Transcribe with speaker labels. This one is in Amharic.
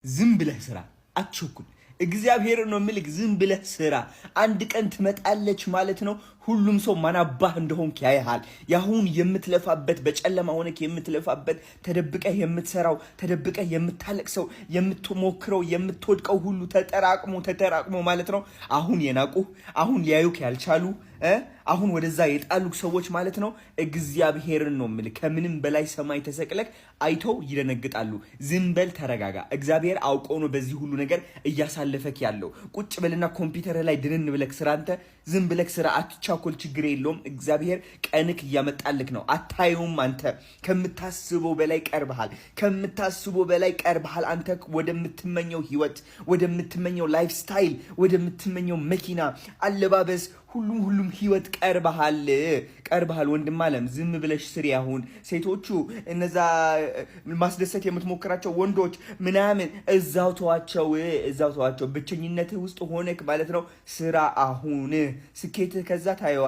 Speaker 1: ዝም ብለህ ስራ፣ አትቸኩል። እግዚአብሔር ነው ምልክ። ዝም ብለህ ስራ። አንድ ቀን ትመጣለች ማለት ነው። ሁሉም ሰው ማናባህ እንደሆንክ ያይሃል። ያሁን የምትለፋበት፣ በጨለማ ሆነክ የምትለፋበት፣ ተደብቀህ የምትሰራው፣ ተደብቀህ የምታለቅሰው፣ የምትሞክረው፣ የምትወድቀው ሁሉ ተጠራቅሞ ተጠራቅሞ ማለት ነው። አሁን የናቁህ፣ አሁን ሊያዩክ ያልቻሉ፣ አሁን ወደዛ የጣሉክ ሰዎች ማለት ነው። እግዚአብሔርን ነው ምልክ፣ ከምንም በላይ ሰማይ ተሰቅለክ አይተው ይደነግጣሉ። ዝም በል፣ ተረጋጋ። እግዚአብሔር አውቆ ነው በዚህ ሁሉ ነገር እያሳለፈክ ያለው። ቁጭ በልና ኮምፒውተር ላይ ድንን ብለክ ስራ። አንተ ዝም ብለክ ስራ፣ አትቻኮል፣ ችግር የለውም። እግዚአብሔር ቀንክ እያመጣልክ ነው። አታየውም። አንተ ከምታስበው በላይ ቀርበሃል። ከምታስበው በላይ ቀርበሃል። አንተ ወደምትመኘው ህይወት፣ ወደምትመኘው lifestyle፣ ወደምትመኘው መኪና፣ አለባበስ፣ ሁሉም ሁሉም ህይወት ቀርበሃል፣ ቀርበሃል። ወንድም አለም፣ ዝም ብለሽ ስሪ። አሁን ሴቶቹ እነዛ ማስደሰት የምትሞክራቸው ወንዶች ምናምን እዛው ተዋቸው፣ እዛው ተዋቸው። ብቸኝነትህ ውስጥ ሆነክ ማለት ነው ስራ። አሁን ስኬትህ ከዛ ታየዋል።